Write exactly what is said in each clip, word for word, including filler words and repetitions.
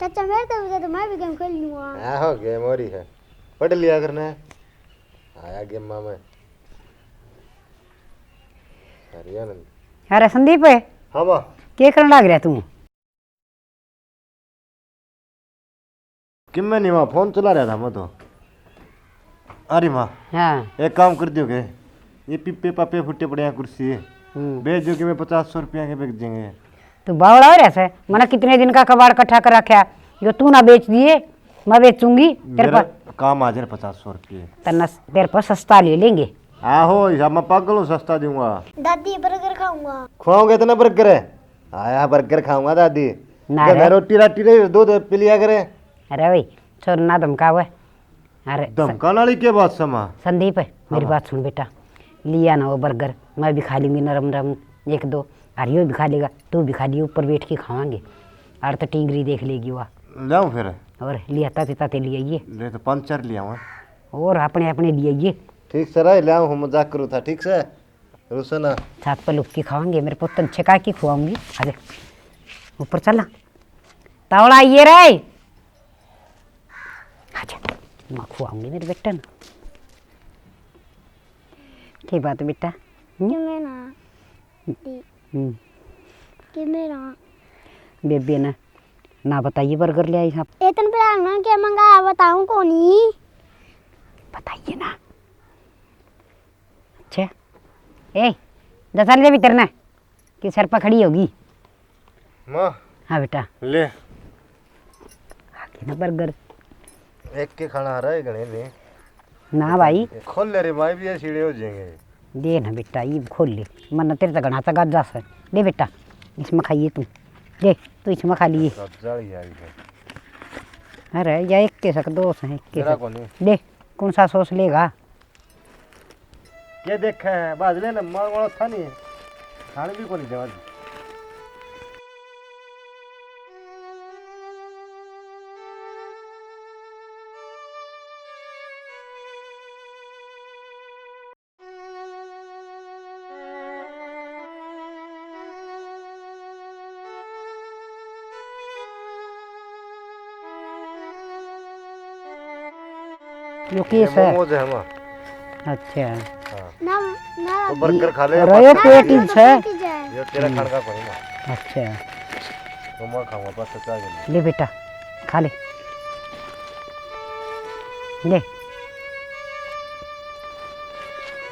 चाचा, मेरे तो बता दो, मैं भी गेम खेल लूंगा। आहो, गेम हो रही है, पढ़ लिया करना है। आया गेमा में। अरे आनंद। अरे संदीप, हाँ माँ। के करन लाग रहा तू? किम्मे नहीं माँ, फोन चला रहा था मैं तो। अरे माँ, हाँ। एक काम कर दियो के, ये पिप्पे पापे फुटे पड़े हैं कुर्सी, हम्म। बेच दियो कि मैं पचास सौ रुपया के बिक जाएंगे। तू बावड़ा हो रहा से? मने कितने दिन का कबाड़ इकट्ठा कर रखा है, जो तू ना बेच दिए, मैं बेचूंगी। तेरे मेरा पर काम आ जाए पचास सौ रुपये। तन्ना तेरे पर सस्ता ले लेंगे। आहो, या मैं पागल हूँ, सस्ता दूंगा। दादी, बर्गर खाऊंगा। खुआओगे इतना बर्गर? आया, बर्गर खाऊंगा दादी। ना घर रे। रोटी राटी रही, दूध पी लिया करे। अरे भाई, छोड़ ना धमकावे। अरे स- धमकाने वाली के बात समा? संदीप, मेरी हाँ। बात सुन बेटा, लिया ना वो बर्गर, मैं भी खा लूंगी नरम नरम एक दो, और यो भी खा लेगा, तू भी खा लियो, ऊपर बैठ के खावांगे। और तो टींगरी देख लेगी वह। लाऊं फिर? और लिया, ताते ताते ले आइए। ले तो पाँच चार ले आवा। और अपने अपने ले आइए। ठीक से रह, लाऊं हूँ, मजाक करूँ था, ठीक से? रुसे ना। छत पर लुक के खावांगे, मेरे पुत ने छिका के खुआऊंगी। अरे ऊपर चला, तावड़ा आइए रे। अच्छा, मैं खुआऊंगी मेरे बेटे ने। के बात बेटा? हम्म? किमें ना? हम्म। किमें ना? बेबे ने ना बताइए, बर्गर ले आई साहब। एतन पे ना के मंगाया, बताऊं कोनी। बताइए ना। अच्छा, ए, जा चल जा भीतर ना, कि सर पर खड़ी होगी। माँ। हाँ बेटा। ले। आके ना बर्गर। एक के खाना आ रहा है घणे ने। ना भाई। खोल ले रे भाई, भी ये सीढ़े हो जाएंगे। दे ना बेटा, ये खोल ले। मन तेरे तो घना तगाजा से। दे बेटा, इसमें खाइए तू। दे, तू इसमें खा लिए। गज्जा ही आई है। अरे, या एक के सक दो से, एक के तेरा सक। कौन है? दे, कौन सा सॉस लेगा? के देखे है, बाज ले ना, मार वाला था नहीं, खाने भी कोनी देवा। यो ये केस है? मोमोज है माँ। अच्छा। हाँ। ना, ना। तो बर्गर खा ले, रयो पास्ता पेट खा ले। ही है। ये तेरा हम्म। खान का कोनी ना। अच्छा। तो मैं खाऊंगा, बस चाय के लिए। ले बेटा, खा ले। ले।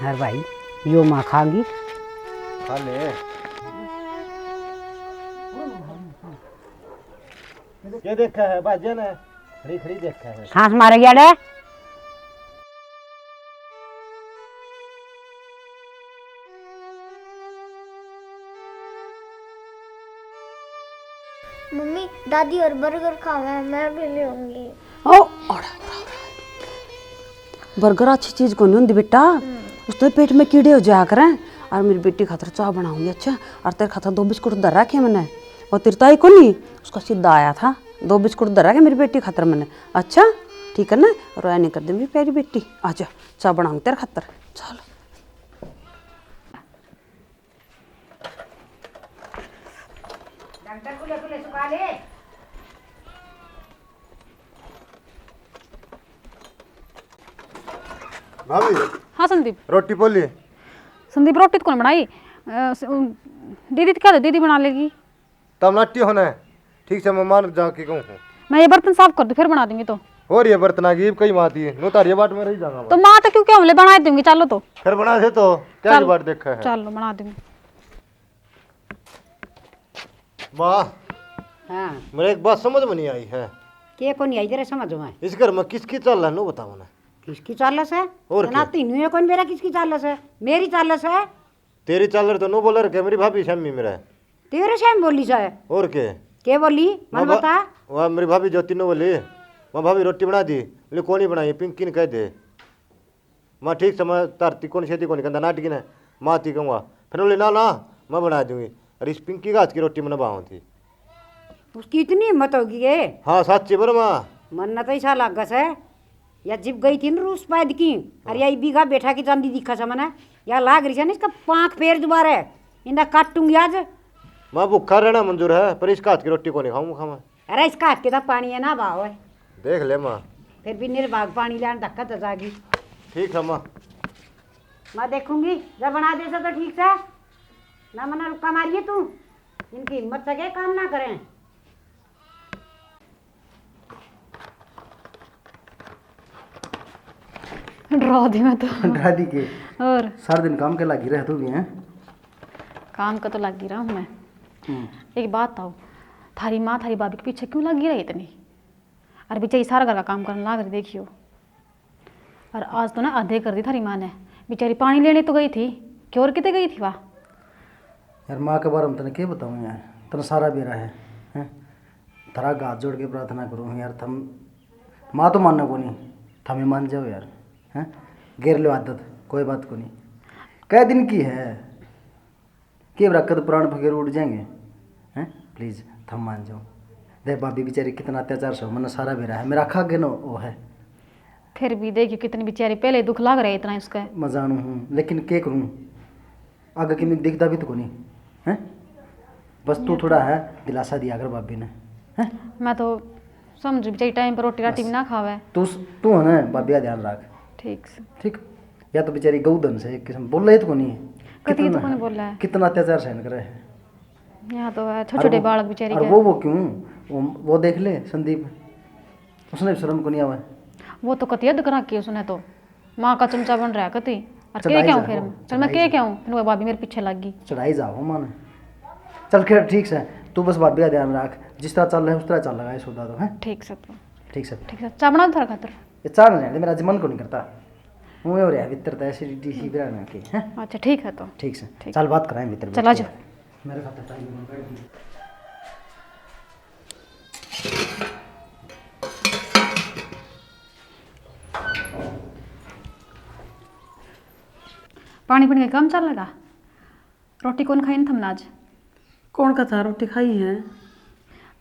यार भाई, यो माँ खागी। खा ले। ये देखा है, बाजे ने खड़ी खड़ी देखा है। सांस मारे गया रे। मम्मी, दादी और बर्गर खावे, मैं भी ले आऊंगी। ओ, ओड़ा, ओड़ा, ओड़ा। बर्गर अच्छी चीज कोनी होंदी बेटा, हम्म। उसके पेट में कीड़े हो जाया करें। और मेरी बेटी खातर चाय बनाऊंगी, अच्छा, और तेरे खातर दो बिस्कुट धर रखे मैंने, और तेरी ताई कोनी, उसका सीधा आया था, दो बिस्कुट धर रखे मेरी बेटी खातर मैंने, अच्छा, ठीक है ना, रोया नहीं कर दे मेरी प्यारी बेटी, आजा, चाय बनाऊंगी तेरे खातर, चल। डंडा खुले खुले सुखा ले। भाभी। हाँ संदीप। रोटी पोली। संदीप, रोटी तो कौन बनाई? अ, स-, उम, दीदी तो क्या दे, दीदी बना लेगी। तब नाटी होना है। ठीक से, मैं मार जाके कहूँ हूँ। मैं ये बर्तन साफ कर दूँ, फिर बना दूंगी तो। और ये बर्तन आ गई, कई माँ थी, नो तारी बाट में रही जाऊंगा तो मैं। माँ तो क्यों, क्या हमले बना दूंगी, चलो तो। फिर बना दे तो, क्या चल, ये बाट देखा है? चलो, बना दूंगी। माँ, हाँ। मेरे एक बात समझ में नहीं आई है। के को नहीं आई तेरे समझ में? इस घर में किसकी चाल है, नो बताओ ना। किसकी चाल है? और ना क्या? तीनों है कौन मेरा, किसकी चाल है? मेरी चाल है। तेरी चाल तो नो बोल रखे, मेरी भाभी शामी मेरा। तेरे शामी बोली जाए? और के? के बोली? मन मैं बा-, बता। वह मेरी भाभी ज्योति ने बोली, मैं भाभी रोटी बना दी, बोले कौन ही बनाई, पिंकी ने कह दे। मैं ठीक से, मैं तारती कौन, छेती कौन, कहता नाटकी ने, माँ ती कहूँगा। फिर बोले ना ना, मैं बना दूंगी। अरे इस पिंकी का हाथ की रोटी मैंने बनाऊँ थी। उसकी इतनी हिम्मत होगी ये? हाँ, साची बर माँ। मन न तो ऐसा लाग से, या जिब गई थी ना रूस पैद की, और या बीघा बैठा की चांदी दिखा से मने, या लाग रही से ना इसका पाँख फेर दोबारा, इंदा काटूंगी आज। माँ भूखा रहना मंजूर है, पर इसका हाथ की रोटी को नहीं खाऊंगा मैं। अरे, इसका हाथ के तो पानी है ना, भाव है। देख ले माँ। फिर भी निर्भाग पानी लेन धक्का तो जागी। ठीक है माँ। मैं देखूंगी, जब बना दे सो तो ठीक से। ना मना रुक्का मारिए तू। इनकी हिम्मत सके काम ना करें। डरा दी मैं तो। डरा दी के? और? सारा दिन काम के लागी रह तू भी, हैं? काम का तो लागी रहा हूँ मैं। हम्म। एक बात आओ, थारी माँ थारी भाभी के पीछे क्यों लागी रही इतनी? और बेचारी सारा घर का काम करने लाग रही, देखियो। और आज तो ना आधे कर दी थारी माँ ने। बेचारी पानी लेने तो गई थी, क्यों और किते गई थी वाह? यार, माँ के बारे में तने के बताऊँ यार, तने सारा बेरा है, हैं? थारा हाथ जोड़ के प्रार्थना करूँ यार, थम माँ तो मानना कोनी, थमे मान जाओ यार, हैं? गेर लो आदत, कोई बात कोनी। कै दिन की है, के बरा कद प्राण फुकेर उड़ जाएंगे, हैं? प्लीज, थम मान जाओ। देख भाभी बेचारी कितना अत्याचार से, मन्ने सारा बेरा है, मेरा आखा आगे न वो है। फिर भी देखियो कितनी बेचारी पहले दुख लाग रहा है इतना उसका। मैं जानू हूँ, लेकिन के करूँ, आगे किन्नी दिखता भी तो कोनी, हैं? बस तू थोड़ा है दिलासा दिया कर भाभी ने, हैं? मैं तो समझू बेचारी टाइम पर रोटी राटी भी ना खावे। तू, तू है ना भाभी का ध्यान रख। ठीक से। ठीक, या तो बेचारी गऊ धन से एक किस्म बोले ही तो कोनी है। कती तो कोनी बोला है। कितना अत्याचार सहन करे है। यहाँ तो है, छोटे छोटे बालक बेचारी और के। वो, वो क्यों? वो, वो देख ले संदीप, उसने भी शर्म कोनी आवे। वो तो कती हद करा की उसने तो माँ का चमचा बन रहा है कती। और के क्या हूँ फिर? चल मैं के क्या हूँ? फिर वो भाभी मेरे पीछे लग गई। चढ़ाई जाओ माँ ने। चल खैर ठीक से, तू बस भाभी का ध्यान रख, जिस तरह चल रहा है उस तरह चल रहा है सौदा तो, हैं? ठीक से। ठीक से। ठीक से, चाह बना थारा खातर। ये चाह नहीं, मेरा आज मन को नहीं करता। वो हो रहा है भीतर तो एसिडिटी सी बिराना के, हैं? अच्छा ठीक है तो। ठीक से। ठीक। चल बात कराएं भीतर चला बैठ के। जाओ। मेरे खातर चाय बना कर दी। पानी पीने का काम चल लगा। रोटी कौन खाई ना थमने आज? कौन का था रोटी खाई है?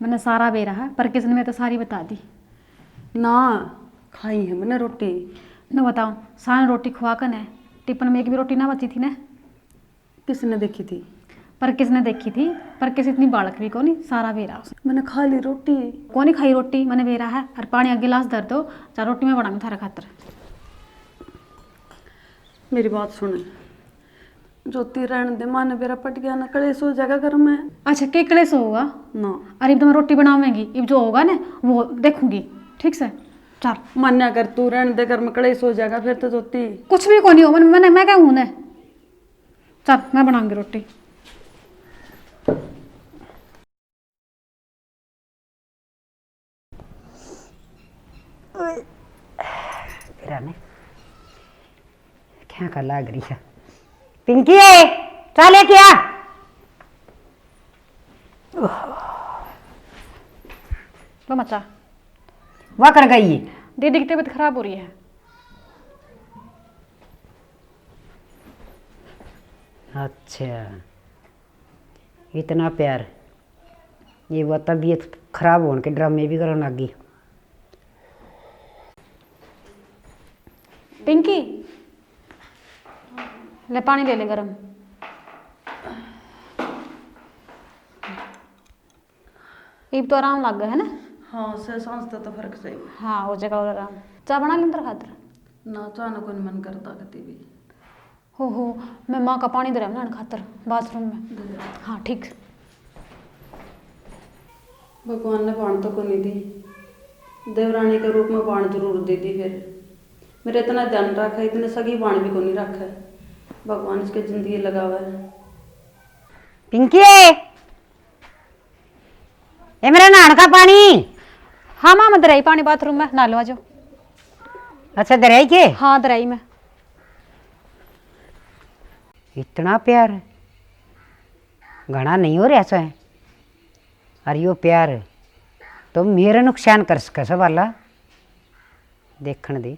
मैंने सारा बेरा है, पर किसने में तो सारी बता दी। ना, खाई है मैंने रोटी। न बताओ, सारे रोटी खुआ कने टिफिन में एक भी रोटी ना बची थी ना। किसने देखी थी? पर किसने देखी थी? पर किस इतनी बालक भी कोनी, सारा बेरा उसने। मैंने खा ली रोटी। कोनी खाई रोटी, मैंने बेरा है। और पानी का गिलास धर दो, चार रोटी मैं बनाऊंगी थारे खातर। मेरी बात सुन, ज्योति रहन दे, माने बेरा पट गया ना, कलेश हो जाएगा घर में। अच्छा, के कलेश होगा? ना। अरे, इब तो मैं रोटी बनावेंगी, इब जो होगा ना, वो देखूंगी, ठीक से? चल। मान्या कर, तू रहन दे, घर में कलेश हो जाएगा फिर तो ज्योति। कुछ भी कोनी हो, मैंने, मैंने, मैं क्या हूं ने? चल, मैं बनाऊंगी रोटी। फिर आने क्या का लाग रही है? पिंकी, चाह लेके आ। लो मचा। वह कर गई। दीदी की तबीयत खराब हो रही है। अच्छा, इतना प्यार। ये वो तबीयत खराब होने के ड्रामे भी करन लगी। पिंकी, ले पानी ले ले गरम। इब तो आराम लग गया है ना? हाँ, से सांस तो, तो फर्क सही। हाँ, हो जाएगा और आराम। चाय बना लें तेरे खातर? ना, चाय ना कोई मन करता कती भी। हो हो, मैं माँ का पानी धरा नहाने खातर बाथरूम में। धरा। हाँ, ठीक। भगवान ने भाण तो कोनी दी, देवरानी के रूप में भाण जरूर दे दी। फिर मेरे इतना ध्यान रखा, इतने सगी भाण भी कोनी रखा। भगवान इसके जिंदगी लगावे। पिंकी, ए मेरा नहान का पानी। हाँ माँ, मैं धराई पानी बाथरूम में, नहा लो, आ जाओ। अच्छा, धराई के? हाँ, धराई में। इतना प्यार घणा नहीं हो रहा सै, और यो प्यार तो मेरा नुकसान कर सकै सै वाला। देखण दे,